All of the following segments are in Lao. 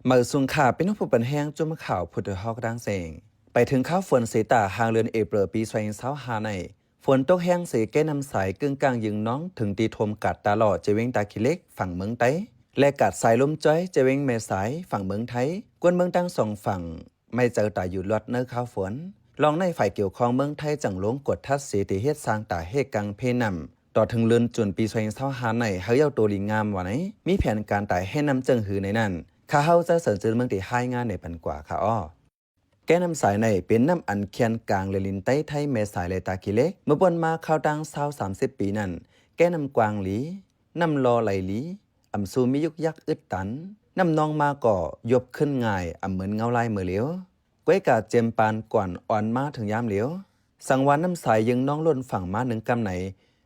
ເໝີຊຸງຄ່ະ ພີ່ນ້ອງຜູ້ປັນແຮງ ຈຸມຂ່າວຜູ້ເທາະຮອກຕ່າງແສງ. ໄປເຖິງຄາວຝົນເສຕາ ຫາງເດືອນເອເປີລ ປີສອງພັນຊາວຫ້າໃນ ຝົນຕົກແຮງເສ ແກ້ນ້ຳສາຍກຶ້ງກ້າງຢືງນອງ ເຖິງທີ່ຖ້ວມກາດຕາຫຼໍ່ ເຈເວັງຕາຂີ້ເຫຼັກ ຝັ່ງເມືອງໃຕ້ ແລະ ກາດສາຍລົມຈ້ອຍ ເຈເວັງແມ່ສາຍ ຝັ່ງເມືອງໄທ. ຄົນເມືອງທັງສອງຝັ່ງ ໄມ່ເຈີຕາຍຢູ່ລອດໃນຄາວຝົນ. ລອງໃນຝ່າຍກ່ຽວຂ້ອງເມືອງໄທ ຈັ່ງລົງກວດທັດເສ ທີ່ເຮັດສ້າງຕາແຮກກາງເພນ້ຳ ຕໍ່ເຖິງເດືອນຈູນ ປີສອງພັນຊາວຫ້າໃນ ໃຫ້ເຍົາໂຕດີງາມວ່າໃນ ມີແຜນການຕາແຮກນ້ຳເຊິ່ງຫືໃນນັ້ນ. ຂ້າເຮົາ ເຈົ້າເສີນ ເຈີນເມືອງ ທີ່ຮາຍງານໃນປັນກວ່າຄ່ະອໍ. ແກ້ນ້ຳສາຍໃນ ເປັນນ້ຳອັນແຄນກາງແລະລິນໃຕ້ໄທ ແມ່ສາຍ ແລະ ຕາຂີ້ເຫຼັກ. ເມື່ອປ່ນມາຄາວຕັ້ງຊາວສາມສິບປີນັ້ນ ແກ້ນ້ຳກວ້າງຫຼີ, ນ້ຳຫຼໍ່ໄຫຼຫຼີ, ອຳຊູມີຍຸກຍັກອຶດຕັນ, ນ້ຳນອງມາກໍຢົບຂຶ້ນງ່າຍ ອຳເໝືອນເງົາລາຍເມີຫຼຽວ, ກ້ວຍກາເຈັມປານກ່ອນອ່ອນມາເຖິງຍາມຫຼຽວ. ສັງວ່ານ້ຳສາຍຢືງນອງລົ້ນຝັ່ງມາໜຶ່ງກ້ຳໃນ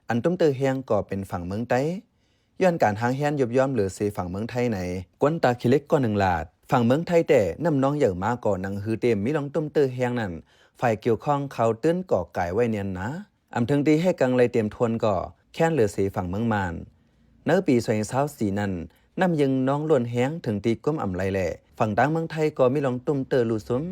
ອັນຕຸ້ມເຕີແຮງກໍເປັນຝັ່ງເມືອງໃຕ້ ຍ້ອນການຫາງແຮນຍຸບຢ່ອມເຫຼືອເສຝັ່ງເມືອງໄທໃນ ຄົນຕາຂີ້ເຫຼັກກ້ອນໜຶ່ງລາດ. ຝັ່ງເມືອງໄທແຕ່ ນ້ຳນອງໃຫຍ່ມາກໍໜັງຫືເຕັມ ມີລອງຕຸ້ມເຕີແຮງນັ້ນ ຝ່າຍກ່ຽວຂ້ອງເຂົາຕື່ນກໍກາຍໄວ້ແໜ້ນໜາ. ອຳເຖິງທີ່ແຮກກາງໄຫຼເຕັມຖ້ວນກໍແຄນເຫຼືອເສຝັ່ງເມືອງມານ. ໃນປີສອງພັນຊາວສີ່ນັ້ນ ນ້ຳຢືງນອງລົ້ນແຮງເຖິງທີ່ກົມອຳໄລແລະ ຝັ່ງຕ່າງເມືອງໄທກໍມີລອງຕຸ້ມເຕີຫຼູ່ຊຸມ.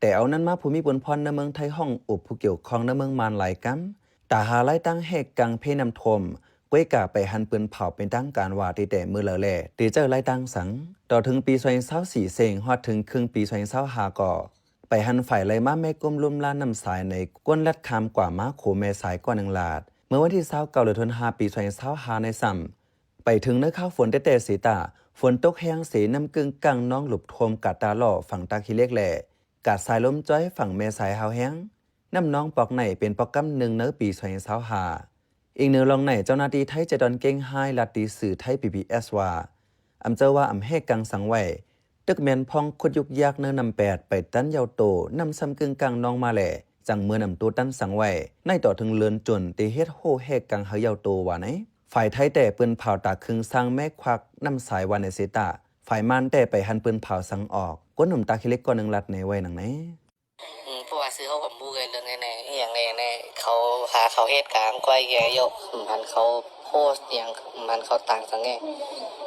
ແຕ່ເອົານັ້ນມາ ຜູ້ມີບຸນພອນໃນເມືອງໄທຮ້ອງອຸບຜູ້ກ່ຽວຂ້ອງໃນເມືອງມານຫຼາຍກຳ ຕາຫາລາຍຕັ້ງແຮກກາງເພນ້ຳຖ້ວມ ກ້ວຍກາໄປຫັນປືນເຜົາເປັນທາງການວ່າ ຕິແຕ່ເມື່ອໃດແລະ ຕິເຈີລາຍຕັ້ງສັງ. ຕໍ່ເຖິງປີສອງພັນຊາວສີ່ເສັງ ຮອດເຖິງເຄິ່ງປີສອງພັນຊາວຫ້າກໍ ໄປຫັນຝາຍໄຫຼມາແມ່ກົມລຸ່ມລານ້ຳສາຍໃນ ຄົນລັດຂ້າມກວ່າມາໂຂແມ່ສາຍກ້ອນໜຶ່ງລາດ. ເມື່ອວັນທີຊາວເກົ້າ ເດືອນທັນວາ ປີສອງພັນຊາວຫ້າໃນຊ້ຳ ໄປເຖິງໃນຄາວຝົນແຕ່ໆເສຕາ ຝົນຕົກແຮງເສ ນ້ຳກຶ້ງກ້າງນອງຫຼຸບຖ້ວມກາດຕາຫຼໍ່ຝັ່ງຕາຂີ້ເຫຼັກ ແລະ ກາດສາຍລົມຈ້ອຍຝັ່ງແມ່ສາຍຫາວແຮງ. ນ້ຳນອງປອກໃນເປັນປອກກ້ຳໜຶ່ງໃນປີສອງພັນຊາວຫ້າ. ອີງເໜືອລອງໃນ ເຈົ້າໜ້າທີ່ໄທຈະດອນເກັ່ງຮ້າຍ ລັດຕີສື່ໄທ ພີພີເອັສ ວ່າ ອຳເຈີວ່າອຳແຮກກາງສັງໄວ້ ຕຶກແມ່ນພອງຂຸດຍຸກຍາກເນີນນ້ຳແປດ ໄປຕັນເຍົາໂຕ ນ້ຳຊ້ຳກຶ້ງກ້າງນອງມາແລະ ຈັ່ງເມີນອຳໂຕຕັນສັງໄວ້ ໃນຕໍ່ເຖິງເດືອນຈູນ ທີ່ເຮັດໂຮແຮກກາງໃຫ້ເຍົາໂຕວ່າໃນ. ຝ່າຍໄທແຕ່ ປືນເຜົາຕາຄຶງສ້າງແມ່ຄວັກນ້ຳສາຍວ່າໃນເສຕາ ຝ່າຍມານແຕ່ໄປຫັນປືນເຜົາສັງອອກ. ຄົນໜຸ່ມຕາຂີ້ເຫຼັກກ້ອນໜຶ່ງລັດໃນໄວ້ໜັງໃນ. ອືມ ເພາະວ່າຊື່ເຮົາກໍບໍ່ຮູ້ເລື່ອງແນ່ໆ ອີ່ຫຍັງແນ່ໆ ເຂົາຫາເຂົາເຮັດກາງກ້ອຍແກ່ຢູ່ ມັນເຂົາໂພສຫຍັງ ມັນເຂົາຕ່າງສັງແນ່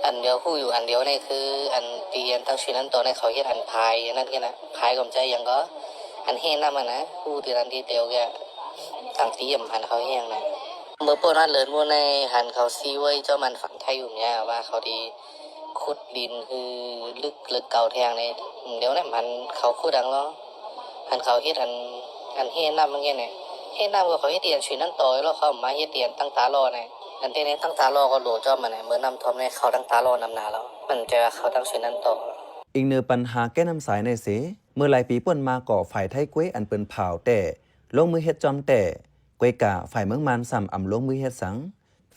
ອັນດຽວຮູ້ຢູ່ອັນດຽວນີ້ຄື ອັນຕີອັນຕັ້ງຊື່ນັ້ນຕໍ່ໃນເຂົາເຮັດອັນພາຍອັນນັ້ນແຄ່ນະ ພາຍກໍບໍ່ໃຈຫຍັງກໍ ອັນເຮັດນຳຫັ້ນນະ ຮູ້ແຕ່ນັ້ນທີດຽວແກ່ ຕັ້ງຕີອັນເຂົາເຮັດຫຍັງນະ ເມື່ອປົນຮອດເລີນໝູ່ໃນຫັ້ນ ເຂົາຊີ້ໄວ້ເຈົ້າມັນຝັງໄທຢູ່ເມຍວ່າເຂົາດີ ຂຸດດິນຄືເລິກເລິກເກົ່າແທ້ງໃດ ດຽວນັ້ນມັນເຂົາຂຸດດັງລໍ ອັນເຂົາເຮັດອັນ ອັນເຮັດນ້ຳມັນແກ່ນະ ເຮັດນ້ຳກໍເຂົາເຮັດຕຽນຊຸຍນັ້ນຕໍ່ລະ ເຂົາມາເຮັດຕຽນຕັ້ງຕາຫຼໍ່ນະ ອັນເຮັດໃນຕັ້ງຕາຫຼໍ່ກໍຫຼູຈອມມັນນະ ເມື່ອນ້ຳຖ້ວມໃນເຂົາຕັ້ງຕາຫຼໍ່ນຳນາລະ ມັນຈະວ່າເຂົາຕັ້ງຊຸຍນັ້ນຕໍ່. ອີງເໜືອປັນຫາແກ້ນ້ຳສາຍໃນເສ ເມື່ອຫຼາຍປີປົນມາກໍຝ່າຍໄທກ້ວຍອັນເປິ້ນພາວແຕ່ ລົງມືເຮັດຈອມແຕ່ ກ້ວຍກາ ຝ່າຍເມືອງມານຊ້ຳອຳລົງມືເຮັດສັງ.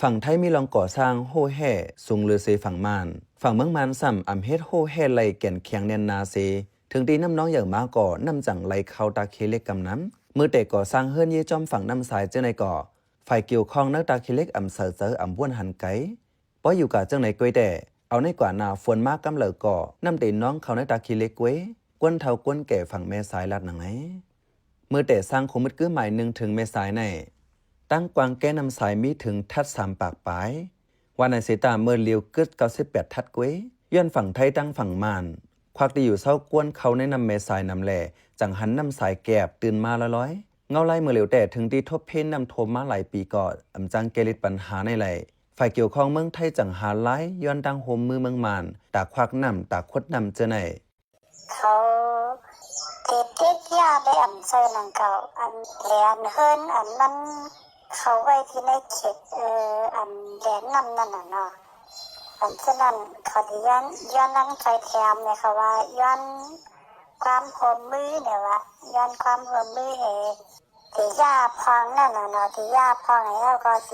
ຝັ່ງໄທມີລອງກໍ່ສ້າງໂຮແຮ່ສູງເຫຼືອເສຝັ່ງມານ, ຝັ່ງເມືອງມານຊ້ຳອຳເຮັດໂຮແຮ່ໄລ່ແກ່ນແຂງແໜ້ນໜາເສ, ເຖິງທີ່ນ້ຳນອງໃຫຍ່ມາກໍນ້ຳຈັ່ງໄຫຼເຂົ້າຕາຂີ້ເຫຼັກກຳນຳ. ເມື່ອແຕ່ກໍ່ສ້າງເຮືອນເຢຈອມຝັ່ງນ້ຳຊາຍເຈົ້າໃນກໍ ຝ່າຍກ່ຽວຂ້ອງໃນຕາຂີ້ເຫຼັກອຳໃສ່ໃຈອຳບ່ວນຫັນໄກ. ປ້ອຍຢູ່ກາເຈີງໃນກ້ວຍແຕ່ ເອົາໃນກວ່າໜ້າຝົນມາກຳເລີກໍ ນ້ຳເຕນອງເຂົ້າໃນຕາຂີ້ເຫຼັກກ້ວຍ, ກວນເຖົ້າກວນແກ່ຝັ່ງແມ່ຊາຍລາດໜັງໃນ. ເມື່ອແຕ່ສ້າງຄົງມືດກື້ໝາຍໜຶ່ງເຖິງແມ່ຊາຍໃນ ຕັ້ງກວ້າງແກ່ນ້ຳຊາຍມີເຖິງທັດສາມປາກປາຍ, ວ່າໃນເສຕາເມື່ອລຽວກຶດເກົ້າສິບແປດທັດກ້ວຍ. ຍ້ອນຝັ່ງໄທທັງຝັ່ງມານ ຄວັກທີ່ຢູ່ເຊົາກວນເຂົ້າໃນນ້ຳແມ່ຊາຍນຳແລ ຈັ່ງຫັນນ້ຳຊາຍແກບຕື່ນມາລອຍໆ. ເງົາລາຍເມື່ອລຽວແຕ່ເຖິງທີ່ທົບເພນ້ຳຖ້ວມມາຫຼາຍປີກໍອຳຈັ່ງແກ້ລິດປັນຫາໃນໄຫຼ. ຝ່າຍກ່ຽວຂ້ອງເມືອງໄທຈັ່ງຫາລາຍຍ້ອນຕັ້ງໂຮມມືເມືອງມານ ຕາຄວັກນ້ຳ ຕາຂຸດນ້ຳເຈີໃນ. ເຂົາຕິດຕິດຢາໄດ້ອຳໃສ່ນຳເຂົາ ອັນແດນເຮືອນອັນມັນເຂົ້າໄວ້ທີ່ໃນເຂດ ເອີ ອັນແດນນ້ຳນັ້ນນະເນາະ. ອັນສະນັ້ນເຂົາຊິຍ້ອນ ຍ້ອນນຳໃສ່ແຖມເນາະ ເຂົາວ່າຍ້ອນຄວາມຮ່ວມມືເນາະ ວ່າຍ້ອນຄວາມຮ່ວມມືໃຫ້ ທີ່ຢາພອງນັ້ນນະເນາະ ທີ່ຢາພອງໃຫ້ເຮົາກໍຊ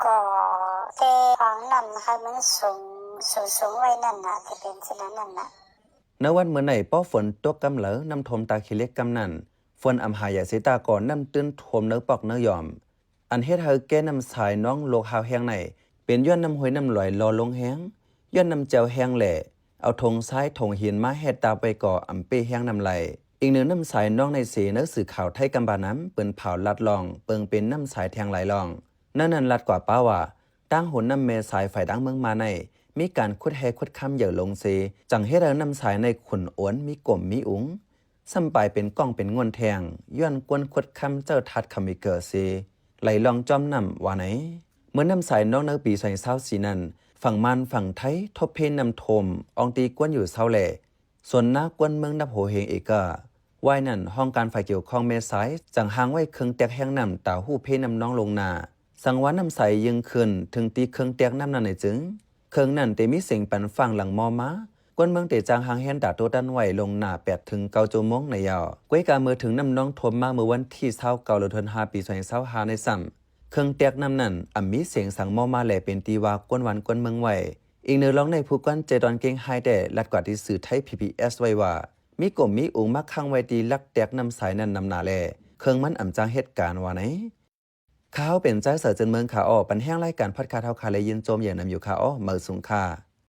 ິກໍ່ແຕ່ພອງນັ້ນໃຫ້ມັນສູງ ສູງໆໄວ້ນັ້ນນະ ຊິເປັນຊິແນວນັ້ນນະ. ໃນວັນມື້ໃນ ພໍຝົນຕົກກຳເລີ ນ້ຳຖ້ວມຕາຂີ້ເຫຼັກກຳນັ້ນ ຝົນອຳຫາຢາເສຕາກໍນ້ຳຕື້ນຖ້ວມເນີປອກເນີຢອມ ອັນເຮັດໃຫ້ແກ່ນ້ຳຊາຍນອງລົກຮາວແຮງໃນ ເປັນຍ້ອນນ້ຳຫ້ວຍນ້ຳລອຍຫຼໍ່ລົງແຮງ ຍ້ອນນ້ຳແຈ່ວແຮງແລະ ເອົາຖົງຊາຍຖົງຫີນມາແຮ່ຕາບໄວ້ກໍອຳເປ້ແຮງນ້ຳໄຫຼ. ອີງເໜືອນ້ຳຊາຍນອງໃນເສ ໃນສື່ຂ່າວໄທກຳບານຳ ເປິ້ນພາວລັດລ່ອງ ເປິງເປັນນ້ຳຊາຍແທງຫຼາຍລ່ອງ. ໃນນັ້ນລັດກວ່າປ້າວ່າ ຕາງຫົນນ້ຳແມ່ຊາຍຝ່າຍດາງເມືອງມາໃນ ມີການຂຸດແຮ່ຂຸດຄຳເຢີ້ລົງເຊ ຈັ່ງເຮັດໃຫ້ນ້ຳສາຍໃນຂຸ້ນໂອນມີກົມມີອຸງ, ຊ້ຳປາຍເປັນກ້ອງເປັນງ່ວນແທ່ງ ຍ້ອນກວນຂຸດຄຳເຈີທາດຄຳເມເກີເຊ ໄຫຼລ່ອງຈອມນ້ຳວ່າໃນ. ເມື່ອນ້ຳສາຍນອງໃນປີສອງພັນຊາວສີ່ນັ້ນ ຝັ່ງມານຝັ່ງໄທທົບເພນ້ຳຖ້ວມ ອອງຕີກວນຢູ່ເຊົາແລະ ສວນນາກວນເມືອງນັບໂຫເຮງເອເກາ. ວາຍນັ້ນ ຫ້ອງການຝ່າຍກ່ຽວຂ້ອງແມ່ສາຍ ຈັ່ງຮ່າງໄວ້ເຄື່ອງແຕກແຮງນ້ຳຕາຮູ້ເພນ້ຳນອງລົງໜ້າ. ສັງວ່ານ້ຳໃສຍິ່ງຂຶ້ນ ເຖິງຕີເຄື່ອງແຕກນ້ຳນັ້ນໃນຈຶ່ງ ເຄື່ອງນັ້ນເຕມີສຽງປັນຟ້າງຫຼັງມໍມາ. ກວນເມືອງເຕຈ້າງຮ່າງແຮນຕາໂຕຕັນໄວ້ລ່ວງໜ້າແປດເຖິງເກົ້າຊົ່ວໂມງໃນຍາວ. ກວຍກາເມື່ອເຖິງນ້ຳນອງຖ້ວມມາເມື່ອວັນທີຊາວເກົ້າ ເດືອນສິບຫ້າ ປີສອງພັນຊາວຫ້າໃນຊ້ຳ ເຄື່ອງແຕກນ້ຳນັ້ນ ອຳມີສຽງສັງມໍມາແລເປັນທີ່ວ່າກວນບ້ານກວນເມືອງໄວ້. ອີງເນີລອງນາຍຜູ້ກວນເຈດອນເກັ່ງໄຮແຕ້ ລັດກວາດທີ່ສື່ໄທ ພີພີເອສ ໄວ້ວ່າ ມີກົມມີອຸງມາຂັງໄວ້ທີ່ຫຼັກແຕກນ້ຳສາຍນັ້ນນຳໜ້າແລ ເຄື່ອງມັນອຳຈ້າງເຮັດການວ່າໃນ. ຂ້າເປັນໃຈເສີເຈີນເມືອງຂ້າອໍ ປັນແຮງລາຍການພອດຄາສເຮົາຂ້າ ແລະ ຍິນຊົມຢ່າງນຳຢູ່ຂ້າອໍ ເໝີສູງຄ່າ.